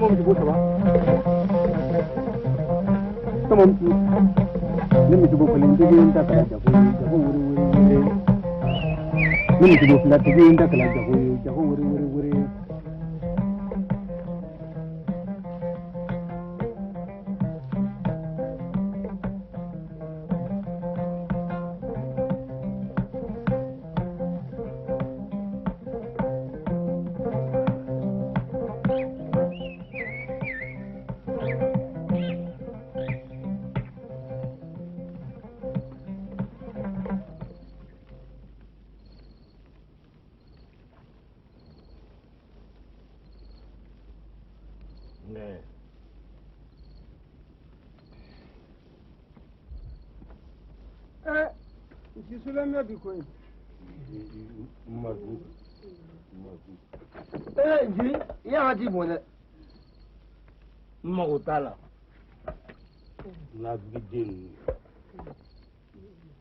Tɔmɔ misibo 3. Tɔmɔ ne misibo 1 tigi n ta kɛra jago ye, jago wuri wuri wuri. Ne misibo 2 tigi n ta kɛra jago ye, jago wuri wuri wuri. Bi koyi. Nji, i y'a ka ji bɔn dɛ. N mago t'a la. Nafigiden ninnu.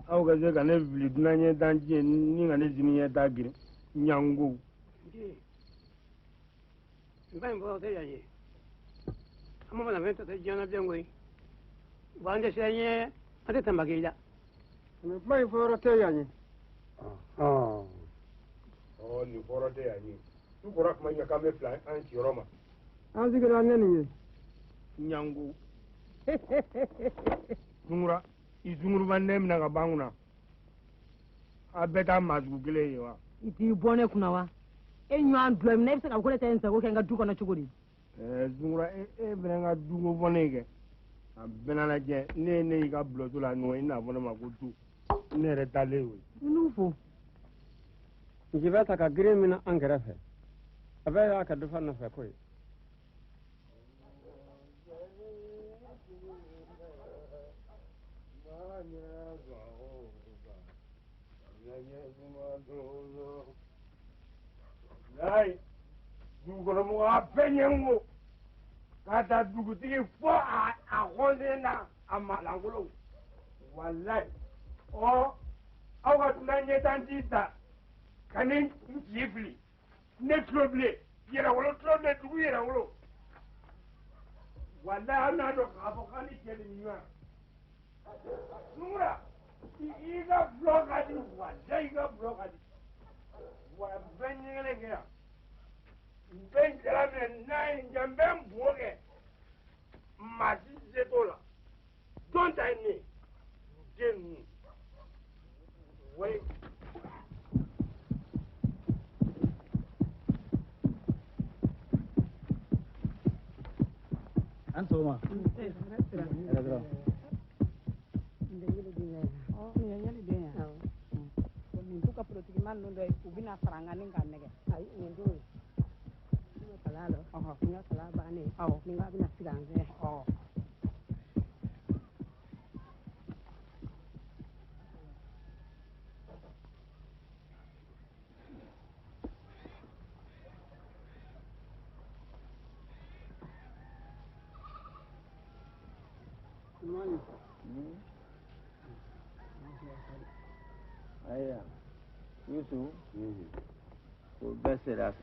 Aw ka se ka ne fili dunan ɲɛ tan ji ye ni ka ne sini ɲɛ ta girin ɲango. N ba in bɔ tɛ yan ye. An ma fɛn tɔ tɛ diɲɛ na bilen koyi. Wa an tɛ siran ɲɛ, an tɛ tanba k'i la. Nin kuma in fɔyɔrɔ tɛ yan ye. Ɔ nin fɔyɔrɔ tɛ yan ye. N bɔra kuma ɲɛ k'an bɛ fila an siyɔrɔ ma. An sigira ne nin ye. Ɲango. Sungura, i sunguruba nɛ minɛ ka ban kunna. A bɛɛ taa maa sugu kelen ye wa. I t'i bɔ ne kunna wa? E ɲɔgɔn dulɔ minɛ, e bɛ se ka ko ne tɛ n sago kɛ n ka du kɔnɔ cogo di? Sungura, e fana ka duko fɔ ne ye kɛ. A bɛɛ n'a lajɛ, ne ne y'i ka bulɔso la nɔ, i n'a fɔ ne ma ko du. Ne yɛrɛ taalen y'o ye. I n'u fo. Nci bɛ ta ka girin minɛ an kɛrɛfɛ. A bɛɛ y'a ka dufa nɔfɛ ko ye. Layi, dugukɔnɔmɔgɔ a bɛɛ ɲɛ n ko k'a ta dugutigi fo a kɔnsen na a malankolon walayi ɔ aw ka dunan ɲɛtan ji ta ka ne n ci fili ne tulo bilen yɛrɛwolo tulo bilen dugu yɛrɛwolo walayi aw n'a dɔn k'a fɔ k'an ni cɛ de bɛ ɲɔgɔn Sungura i ka bulon ka di walayi i ka bulon ka di wa bɛɛ ɲɛgɛnɛ kɛ yan n bɛ n jala minɛ n'a ye n ja n bɛ n bo kɛ maa si se t'o la jɔn ta ye ne ye den ninnu wayi. An sɔgɔma. Hɛrɛ dɔrɔn. Nin t'u ka porotigima ninnu dɔ ye, u bɛna fara n kan ni k'a nɛgɛ. Ayi, nin t'o ye. N ka kalan la, n ka kalan bannen, ni n k'a bɛna sigi an fɛ. Ayiwa, Yusu, ko bɛɛ sera.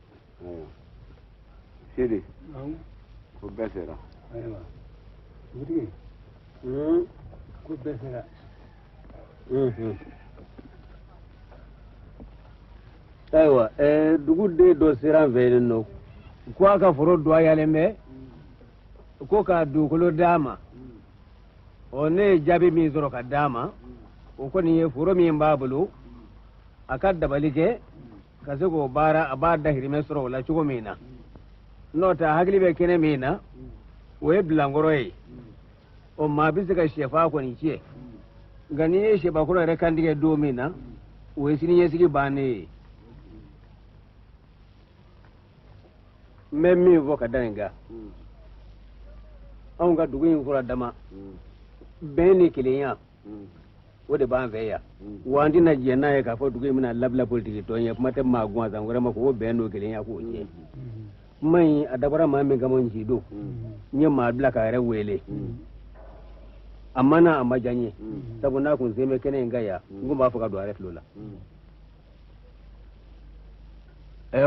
Sidi, ko bɛɛ sera. Ayiwa, dugutigi, ko bɛɛ sera. Ayiwa, duguden dɔ sera an fɛ yen nɔ, ko a ka foro dɔgɔyalen bɛ, ko ka dugukolo d'a ma. Ɔ ne ye jaabi min sɔrɔ ka d'a ma, o kɔni ye foro min b'a bolo, a ka dabali kɛ ka se k'o baara, a b'a dahirimɛ sɔrɔ o la cogo min na. N'o tɛ a hakili bɛ kɛnɛ min na, o ye bilankɔrɔ ye. Ɔ maa bɛ se ka sɛfa kɔni tiɲɛ, nka n'i ye sɛbakɔrɔ yɛrɛ kantigɛ don min na, o ye siniɲɛsigi bannen ye. N bɛ min fɔ ka da nin kan, anw ka dugu in fura dama, bɛn ni kelenya o de b'an fɛ yan. Wa an tɛna jɛn n'a ye k'a fɔ dugu in bɛna labila politiki tɔn ye, kuma tɛ maa gansan wɛrɛ ma k'o bɛn n'o kelenya k'o tiɲɛ. Kuma in a dabɔra maa min kama nci don, n ye maa bila k'a yɛrɛ wele. A ma na, a ma diya n ye, sabu n'a kun sen bɛ kɛnɛ in kan yan, n kun b'a fɔ ka don a yɛrɛ tulo la.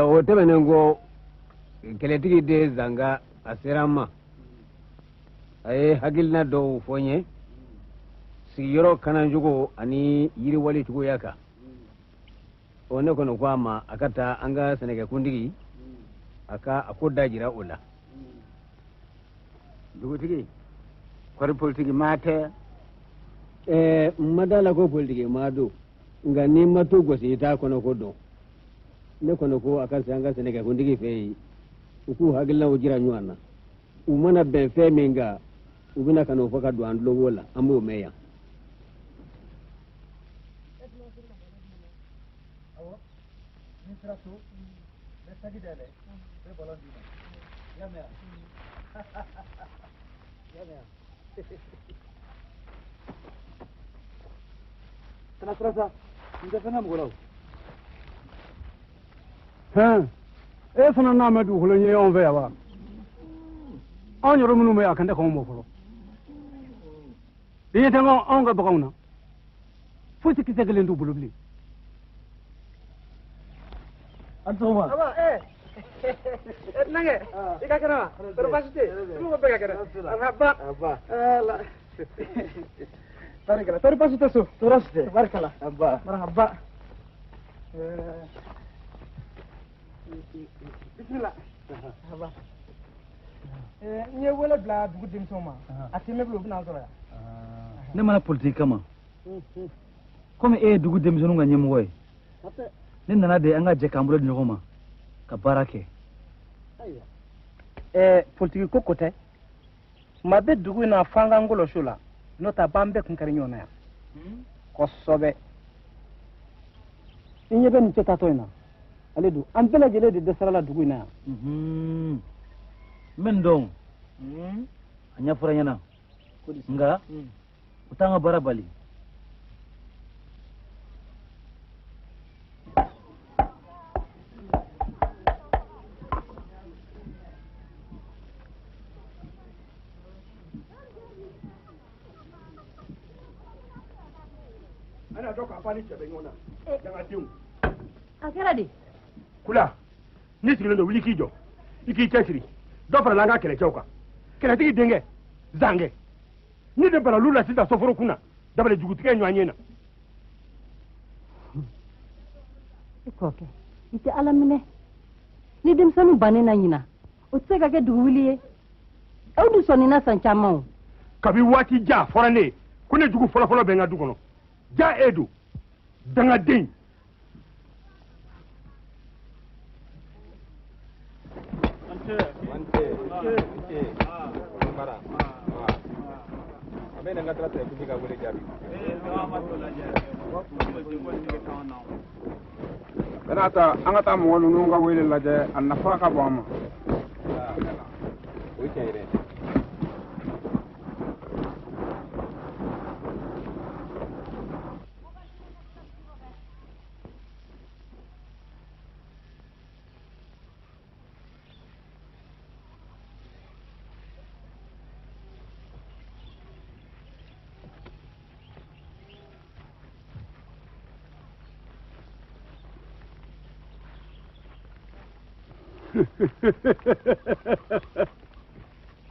O tɛmɛnen kɔ, kɛlɛtigi den Zanga A sera n ma. A ye hakilina dɔw fɔ n ye sigiyɔrɔ kanancogo ani yiriwali cogoya kan. Ɔ ne kɔni ko a ma a ka taa an ka sɛnɛkɛkuntigi a ka a ko da jira o la. Dugutigi, kɔri politiki maa tɛ? Ɛɛ, n ma da la ko politiki maa don, nka n'i ma to gosi i t'a kɔnɔ ko dɔn. Ne kɔni ko a ka se an ka sɛnɛkɛkuntigi fɛ yen, u k'u hakilinaw jira ɲɔgɔn na. U mana bɛn fɛn min kan, u bɛna ka n'o fɔ ka don an tulo la, an b'o mɛn yan. Awɔ, ni sera so, n bɛ saki dayɛlɛ, n bɛ balon d'i ma. I y'a mɛn wa? I y'a mɛn wa? Kana siran sa, n tɛ fɛn kɛ mɔgɔ la o. Hɛn, e fana n'a ma dugukolo ɲini anw fɛ yan wa? Anw yɛrɛ minnu bɛ yan, a kan tɛ k'anw bɔ fɔlɔ. I ɲɛ tɛ anw ka baganw na, fosi kisɛ kelen t'u bolo bilen. A ni sɔgɔma. Aba, Nange, i ka kɛnɛ wa? Kɔri baasi tɛ yen? Somɔgɔw bɛɛ ka kɛnɛ? Marhaba. Aba. Ala. Tarikala, tɔri baasi tɛ so? Tɔɔrɔ si tɛ. Tabarikala. Aba. Marhaba. Bisimila. Marhaba. N ye wele bila dugu denmisɛnw ma. A tɛ mɛn bilen, u bɛna an sɔrɔ yan. Ne mana politiki kama. Komi e ye dugu denmisɛnninw ka ɲɛmɔgɔ ye, ne nana de an ka jɛ k'an bolo di ɲɔgɔn ma ka baara kɛ. Politiki ko ko tɛ. Maa bɛ dugu in na f'an k'an kɔlɔsi o la, n'o tɛ a b'an bɛɛ kun kari ɲɔgɔn na yan. Kosɛbɛ. I ɲɛ bɛ nin cɛ taatɔ in na, ale don. An bɛɛ lajɛlen de dɛsɛra la dugu in na yan. N bɛ nin dɔn. A ɲɛfɔra n ɲɛna. Nka u t'an ka baara bali. Ana dɔn k'a fɔ a ni cɛ bɛ ɲɔgɔn na, dangadenw. A kɛra di? Kula, n'i sigilen don, wuli k'i jɔ, i k'i cɛsiri. Dɔ farala an ka kɛlɛcɛw kan. Kɛlɛtigi denkɛ Zankɛ, ni de bana olu la sisan soforo kun na, dabali jugutigɛ ɲɔgɔn ɲɛ na. I kɔrɔkɛ, i tɛ Ala minɛ. Ni denmisɛnninw bannen na ɲina, o tɛ se ka kɛ dugu wuli ye. Aw dun sɔnni san caman o. Kabi waati jan a fɔra ne ye ko ne jugu fɔlɔfɔlɔ bɛ n ka du kɔnɔ. Ja e don, dangaden. Bɛna ta an ka taa mɔgɔ ninnu ka wele lajɛ, a nafa ka bon an ma. O ye tiɲɛ ye dɛ.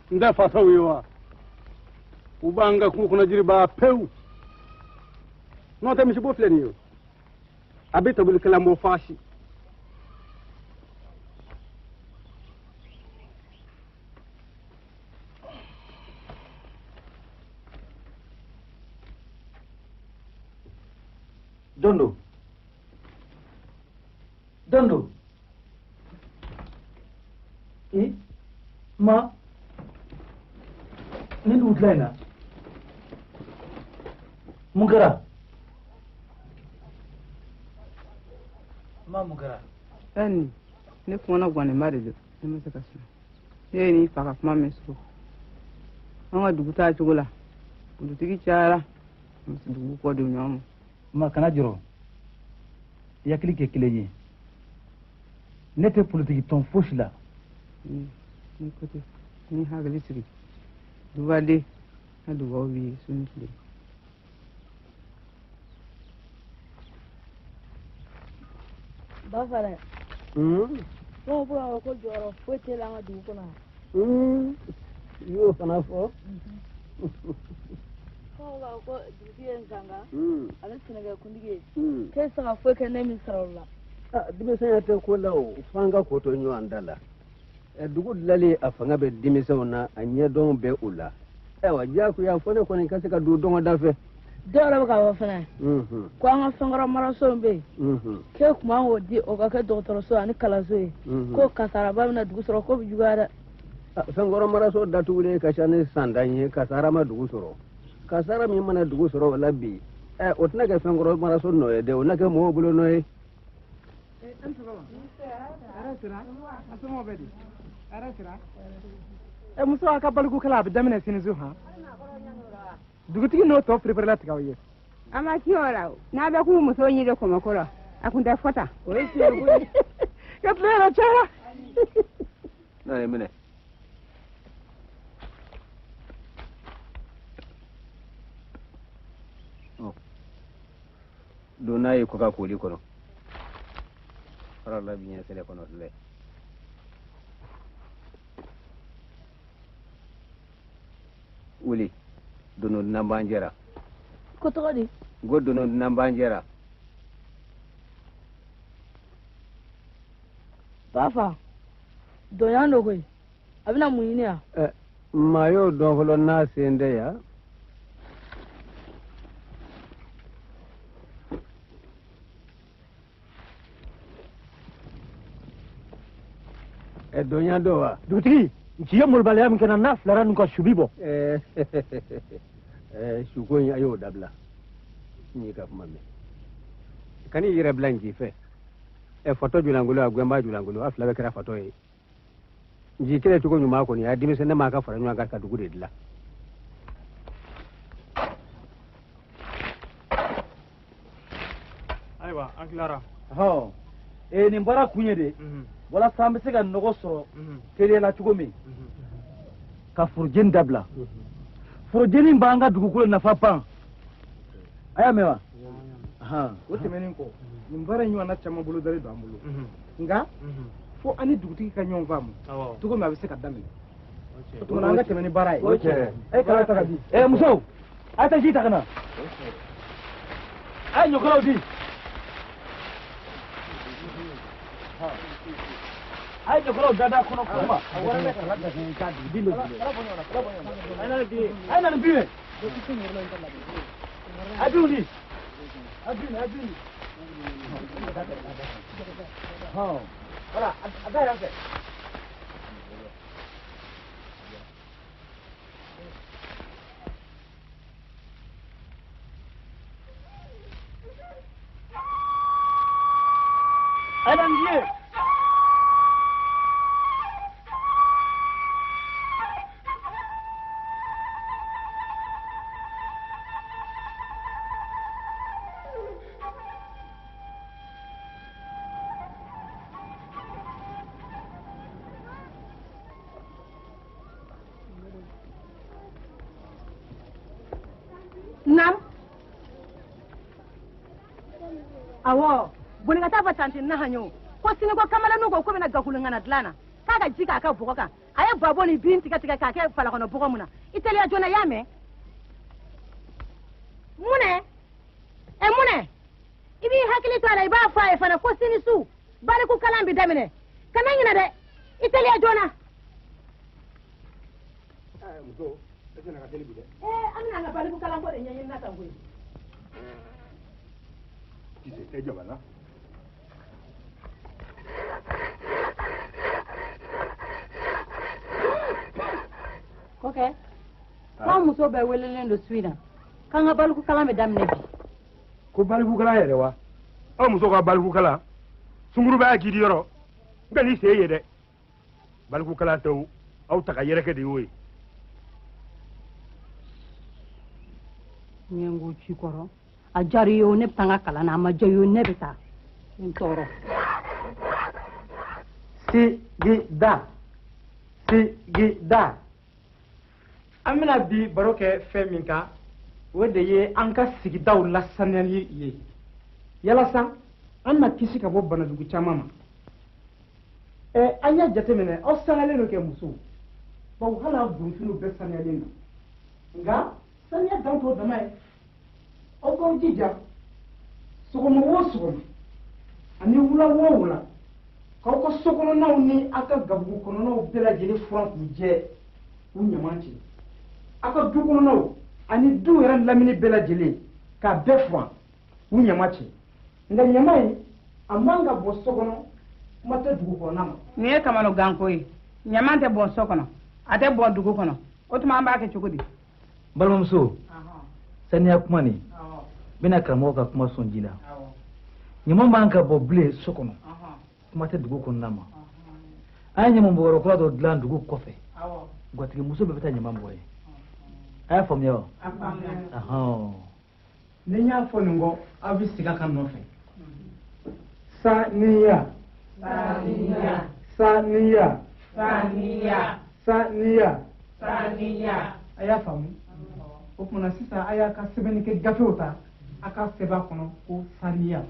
N tɛ fasaw ye wa? U b'an ka kungo kɔnɔ jiri ban pewu. N'o tɛ misibo filɛ nin ye, a bɛ tobilikɛla bɔ faasi. Jɔn don? Jɔn don? Ma, nin dugu tila in na, mun kɛra? Ma, mun kɛra? Ɛni, ne kumana gwanenba de don, ne ma se ka suma. Ne ye n'i fa ka kuma mɛn so. An ka dugu taa cogo la, dugutigi cayara, dugu kɔ don ɲɔgɔn ma. Ma, kana jɔrɔ. I hakili kɛ kelen ye. Ne tɛ politiki tɔn fosi la. Ni ko tɛ, ni hakili sigi. Dubaden, ka dugawu b'i ye su ni tile. Ba fana. Ko ko jɔyɔrɔ foyi tɛ an ka dugu kɔnɔ. I y'o fana fɔ. Ko ko dugutigi ye n sanga ale sɛnɛkɛkuntigi ye k'e tɛ se ka foyi kɛ ne min sara o la. Denmisɛnya tɛ ko la o, f'an ka ko to ɲɔgɔn da la. Dugu dilali a fanga bɛ denmisɛnw na, a ɲɛdɔn bɛ u la. Ayiwa diyagoya fo ne kɔni ka se ka don dɔngɔ da fɛ. Dɔw yɛrɛ bɛ k'a fɔ fɛnɛ ko an ka fɛnkɔrɔ maraso min bɛ yen k'e tun man k'o di o ka kɛ dɔgɔtɔrɔso ani kalanso ye ko kasaraba bɛna dugu sɔrɔ k'o bɛ juguya dɛ. Fɛnkɔrɔ maraso datugulen ka ca ni san tan ye, kasara ma dugu sɔrɔ. Kasara min mana dugu sɔrɔ o la bi, o tɛna kɛ fɛnkɔrɔ maraso nɔ ye dɛ, o na kɛ mɔgɔw bolo nɔ ye. Muso a ka balikukala a bɛ daminɛ sini su han. Dugutigi n'o tɔ pereperela tigɛ aw ye. A ma ci o la o, n'a bɛ k'u muso ɲini kɔmɔko la, a kun tɛ fɔ tan. O ye tiɲɛ koyi. Ka tile yɛrɛ caya. N'a ye minɛ. Don n'a ye kɔka koli kɔnɔ. Fara la biɲɛ sɛlɛ kɔnɔ filɛ. Wuli. Dono dunan jɛra. Ko tɔgɔ di? N ko dono dunan jɛra. Bafa, dɔnya don koyi. A bɛna mun ɲini yan? Maa y'o dɔn fɔlɔ n'a sen tɛ yan. Dɔnya don wa? Dugutigi, nci ye molobaliya min kɛ n na, n'a filara ninnu kan su bi bɔ. Suko in a y'o dabila. N y'i ka kuma mɛn. Kan'i yɛrɛ bila nci fɛ. Fatɔ julangolo a gɛnbaa julangolo a fila bɛɛ kɛra fatɔ ye. Nci kɛlɛ cogo ɲuman kɔni a denmisɛn ne m'a ka fara ɲɔgɔn kan ka dugu de dilan. Ayiwa an tilara. Nin baara kun ye de walasa an bɛ se ka nɔgɔ sɔrɔ teliya la cogo min ka forojeni dabila. Forojeni b'an ka dugukolo nafa ban. A y'a mɛn wa? O tɛmɛnen kɔ, nin baara in ɲɔgɔnna caman bolo dalen don an bolo. Nka fo an ni dugutigi ka ɲɔgɔn faamu cogo min a bɛ se ka daminɛ. O tuma an ka tɛmɛ ni baara ye. E kala ta ka di. Musow, a ye taa ji ta ka na. A ye ɲɔkalaw di. A ye ɲɔkalaw da kɔnɔ kɔma. A ye na ni bin ye. A binw di. A bin, a bin. Voilà, a da yan fɛ. A ye na ni ji ye. Nam. Awɔ, boli ka taa fɔ tanti Nahanyo ko sini ko kamalenninw ko k'u bɛna gakuluŋana dilan na k'a ka ji k'a ka bɔgɔ kan. A ye babɔ ni bin tigɛ tigɛ k'a kɛ falakɔnɔ bɔgɔ mun na. I teliya joona, i y'a mɛn? Munɛ? Munɛ? I b'i hakili to a la, i b'a fɔ a ye fana ko sini su baliku kalan bɛ daminɛ. Kana ɲinɛ dɛ, i teliya joona. Muso, e tɛna ka teli bi dɛ. An bɛna an ka baliku kalanko de ɲɛɲini na tan koyi. Kisɛ tɛ jaba la. Kɔkɛ, k'an muso bɛɛ welelen don su in na k'an ka baliku kalan bɛ daminɛ bi. Ko balikukalan yɛrɛ wa? Aw muso ka balikukalan sunkurubaya jidi yɔrɔ n ka n'i sen ye dɛ. Balikukalan tɛ o, aw ta ka yɛrɛkɛ de y'o ye. Ɲɛngo ci kɔrɔ, a diyara i ye o, ne bɛ taa n ka kalan na, a ma diya i ye o, ne bɛ taa. N tɔɔrɔ. Sigida, sigida. An bɛna bi baro kɛ fɛn min kan, o de ye an ka sigidaw lasaniyali ye. Yalasa an na kisi ka bɔ banajugu caman ma. An y'a jateminɛ, aw sangalen don kɛ musow. Bawo hali a donfiniw bɛɛ saniyalen don. Nka saniya dan t'o dama ye. Aw k'aw jija sɔgɔma o sɔgɔma ani wula o wula k'aw ka so kɔnɔnaw ni aw ka gabugu kɔnɔnaw bɛɛ lajɛlen furan k'u jɛ k'u ɲaman cɛ. Aw ka du kɔnɔnaw ani du yɛrɛ lamini bɛɛ lajɛlen k'a bɛɛ furan k'u ɲama cɛ. Nka ɲama in a man ka bɔ so kɔnɔ, kuma tɛ dugu kɔnɔna ma. Nin ye kamano ganko ye. Ɲama tɛ bɔn so kɔnɔ, a tɛ bɔn dugu kɔnɔ. O tuma an b'a kɛ cogo di? Balimamuso, saniya kuma nin, n bɛna karamɔgɔ ka kuma sɔn ji la. Ɲama man ka bɔ bilen so kɔnɔ, kuma tɛ dugu kɔnɔna ma. An ye ɲamanbɔyɔrɔ kura dɔ dilan dugu kɔfɛ. Gatigi muso bɛɛ bɛ taa ɲama bɔ yen. A y'a faamuya wa? Ni n y'a fɔ nin kɔ, aw bɛ segin a kan nɔfɛ. Saniya. Saniya. Saniya. Saniya. Saniya. Saniya. A y'a faamu? O tuma na sisan a y'a ka sɛbɛnnikɛ gafew ta, a ka sɛbɛn a kɔnɔ ko saniya.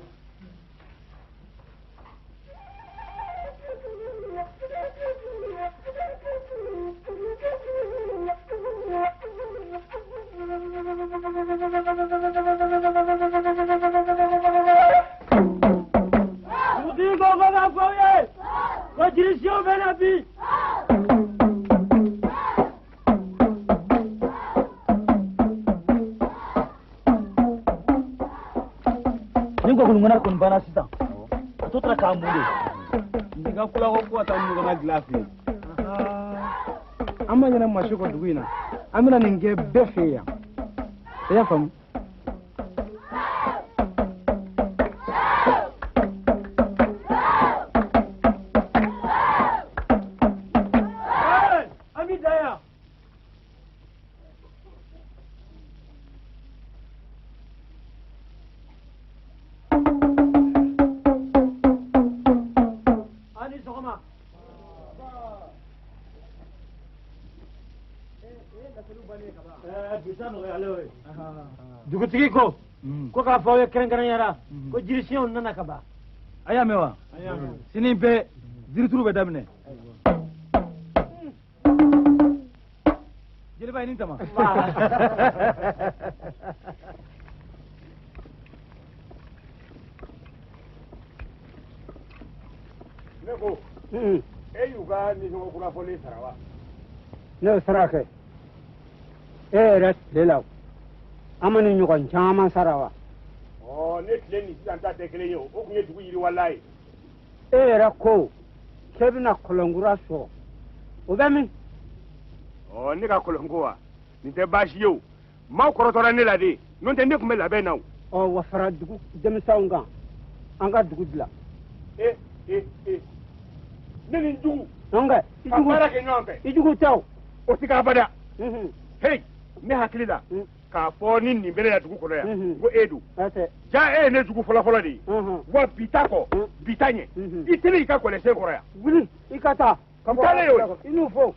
Dugutigi ko ko k'a fɔ aw ye ko jirisiw bɛ na bi. Ni gɔgɔlungana kɔni banna sisan, a tɔ tora k'a mun de. N t'i ka kulako ko ka taa mugana dilan fɛ yen. An ma ɲinɛ maa si kɔ dugu in na. An bɛna nin kɛ bɛɛ fɛ yan. I y'a faamu? An b'i dan yan. A ni sɔgɔma. Dugutigi ko ko k'a fɔ aw ye kɛrɛnkɛrɛnya la ko jirisiɲɛw nana ka ban. A y'a mɛn wa? Sini bɛɛ jirituru bɛ daminɛ. Jeliba i ni tama. Ne ko e y'u ka nisɔngɔ kura fɔlen sara wa? Ne y'o sara kɛ. E yɛrɛ tile la, an ma nin ɲɔgɔn caman sara wa? Ɔ, ne tile ni sisan ta tɛ kelen ye o, o tun ye dugu yiriwala ye. E yɛrɛ ko k'e bɛna kɔlɔnkura sɔrɔ, o bɛ min? Ɔ, ne ka kɔlɔnko wa, nin tɛ baasi ye o. Maaw kɔrɔtɔra ne la de, n'o tɛ ne tun bɛ labɛn na o. Ɔ, wa fara dugu denmisɛnw kan, an ka dugu dilan. E e e, ne ni n jugu. Nɔnkɛ, i Ka jugu baara kɛ ɲɔgɔn fɛ. I jugu tɛ o. O tɛ kɛ abada. Hey, ne hakili la k'a fɔ ni nin bɛ ne la dugu kɔnɔ yan, ko e don. Ja e ye ne jugu fɔlɔfɔlɔ de ye. Wa bi ta kɔ, bi ta ɲɛ. I teli i ka kɔlɛsen kɔrɔ yan. Wuli, i ka taa. N taalen y'o ye. I n'u fo.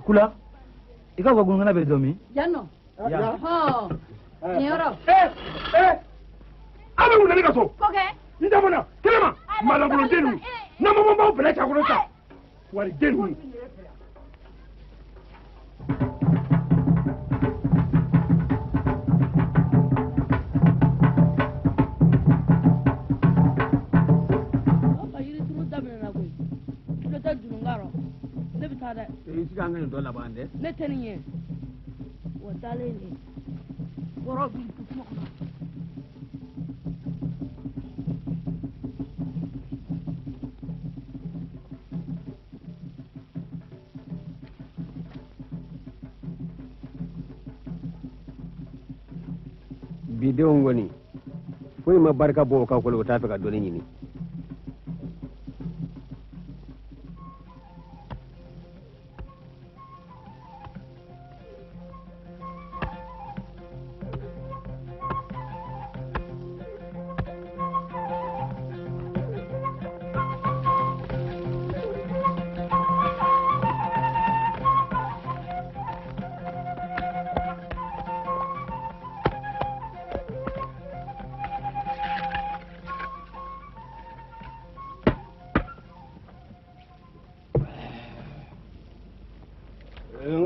Kula, i ka gɔgɔlungana bɛ dɔn min? Yan nɔ. Yan. Hɔn. Nin yɔrɔ. Ee, aw bɛ wuli ne ka so. Kokɛ. N dabɔna kɛnɛma malangoloden ninnu n'an ma bɔ n b'aw bɛlɛ cɛ a kɔnɔ sa wariden ninnu. Aw ka yirituru daminɛna koyi. Tulo tɛ dununka rɔ. Ne bɛ taa dɛ. I sigi an ka nin dɔ laban dɛ. Ne tɛ nin ye. Wa taalen de. Kɔrɔ b'i du kuma kɔnɔ. Bidenw kɔni foyi ma barika bɔ o ka ko la, o t'a fɛ ka dɔnni ɲini.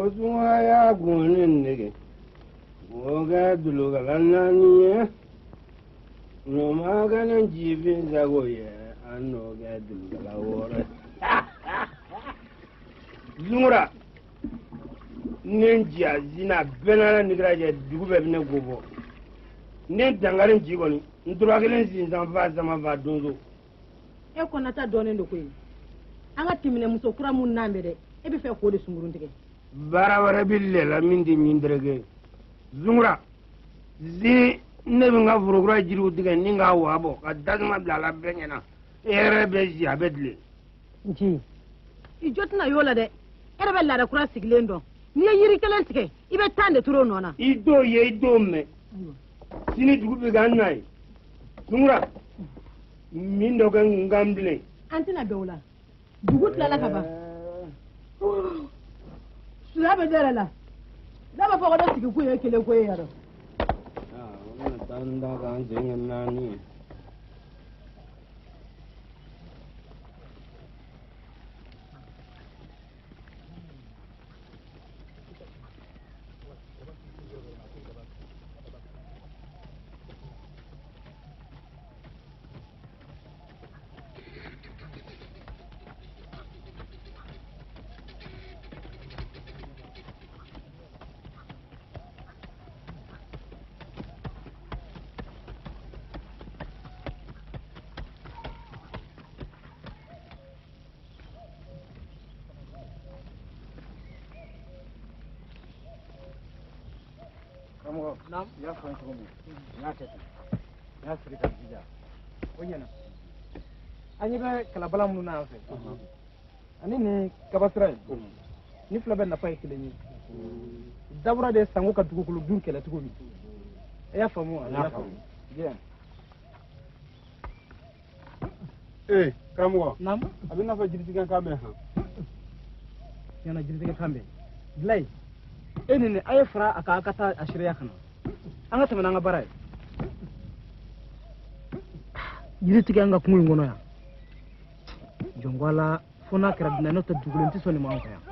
N ko Sungura y'a kun ne nege k'o kɛ dulukala naani ye n'o ma kɛ ne jifin sago ye an n'o kɛ dulukala wɔɔrɔ ye. Sungura ne n jiya zina bɛɛ n'ala ni kira cɛ dugu bɛɛ bɛ ne ko fɔ ne dankari ji kɔni n tora kelen sinsan fa sama fa donso. E kɔnɔta dɔɔnin don koyi an ka tɛmɛnɛ muso kura mun n'an bɛ dɛ e bɛ fɛ k'o de sunkurun tigɛ. Baara wɛrɛ bɛ lɛ la min tɛ ɲin tereke Sungura zi ne bɛ n ka forokura jiriw tigɛ ni k'a wa bɔ ka tasuma bila a la bɛɛ ɲɛna e yɛrɛ bɛ si a bɛ tilen. Nci i jo tɛna y'o la dɛ e yɛrɛ bɛ laada kura sigilen dɔn n'i ye yiri kelen tigɛ i bɛ 10 de turu o nɔ na. I t'o ye i t'o mɛn sini dugu bɛ k'an na ye Sungura min dɔ kɛ n kan bilen. An tɛna bɛn o la dugu tilala ka ban. Suya bɛ ne yɛrɛ la n'a b'a fɔ ko ne sigi kun ye kelen ko ye yɛrɛ. Aa o bɛna taa n da k'an sen kɛ naani ye. Naam, i y'a fɔ n ye cogo min n y'a kɛ ten n y'a siri ka jija o ɲɛna an ɲɛ bɛ kalabala minnu na yan fɛ ani nin kabasira in ni fila bɛɛ nafa ye kelen ye dabura de ye sango ka dugukolo dun kɛlɛ cogo min e y'a faamu wa? N y'a faamu bien. Ee karamɔgɔ. Naam. A bɛ n'a fɔ jiritigɛ kan bɛ han. Tiɲɛna jiritigɛ kan bɛ Bilayi e ni ne a ye fara a kan a ka taa a seereya ka na an ka tɛmɛ n'an ka baara ye. Yiri tigɛ an ka kungo in kɔnɔ yan jɔnko ala fo n'a kɛra dunan n'o tɛ dugulen tɛ sɔn nin ma anw fɛ yan.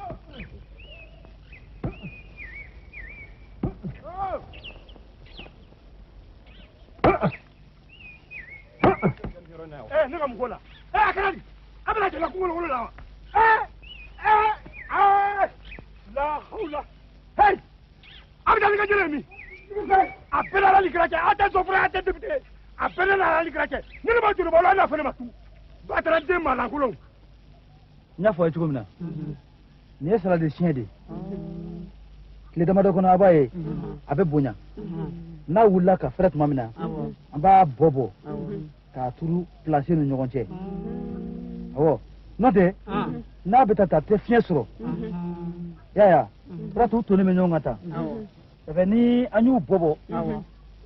Ne ka mun ko la a kɛra di a bɛna jɛla kungo la wa la hawla hey a bɛ taa ni ka jɛnɛ min a bɛɛ n'ala ni kira cɛ a tɛ sɔfura a tɛ député a bɛɛ n'ala ni kira cɛ ne ne ma joli bɔ la n'a fɔ ne ma tu ba taara den maa lankolon. N y'a fɔ a ye cogo min na nin ye saladi siɲɛ de ye tile damadɔ kɔnɔ a b'a ye a bɛ bonya n'a wulila ka fɛrɛ tuma min na an b'a bɔ bɔ k'a turu pilasi ni ɲɔgɔn cɛ awɔ n'o tɛ n'a bɛ taa ta a tɛ fiɲɛ sɔrɔ i y'a ye wa o t'u tonnen bɛ ɲɔgɔn kan tan ça fait ni an y'u bɔ bɔ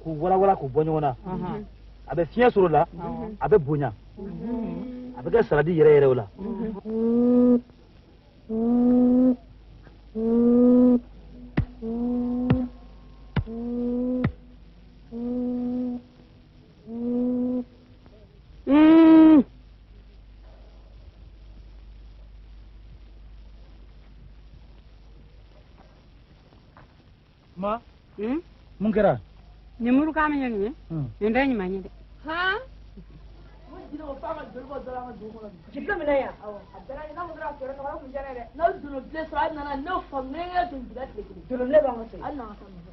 k'u walawala k'u bɔ ɲɔgɔn na a bɛ fiɲɛ sɔrɔ o la a bɛ bonya a bɛ kɛ saladi yɛrɛ yɛrɛ o la. Ma, mun kɛra? Nin murukan min ye nin ye, nin tɛ ɲuman ye dɛ. Han? Jigiya minɛ yan. A bɛɛ la n'a mun kɛra fɛɛrɛ nɔgɔya kun jɛra dɛ. N'aw donna bilen sɔrɔ a nana n'o faamu ne ye don bila tile kelen. Donna b'an ka so. Hali n'an ka taa nɔfɛ.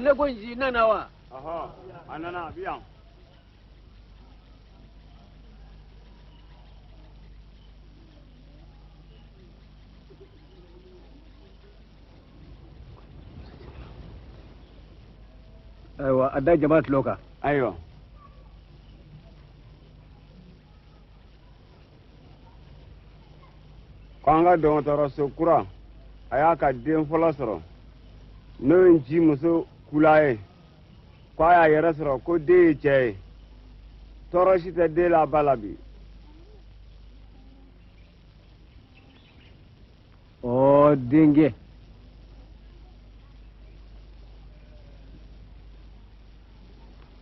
Ne ko nci nana wa? Ɔhɔ, a nana, a bi yan. Ayiwa, a da jama tulo kan. Ayiwa. Ko an ka dɔgɔtɔrɔso kura, a y'a ka den fɔlɔ sɔrɔ, n'o ye Nci muso Kula ye. Ko a y'a yɛrɛ sɔrɔ ko den ye cɛ ye. Tɔɔrɔ si tɛ den la ba la bi. Ɔ denkɛ,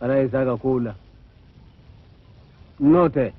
ala ye s'a ka kow la, n'o tɛ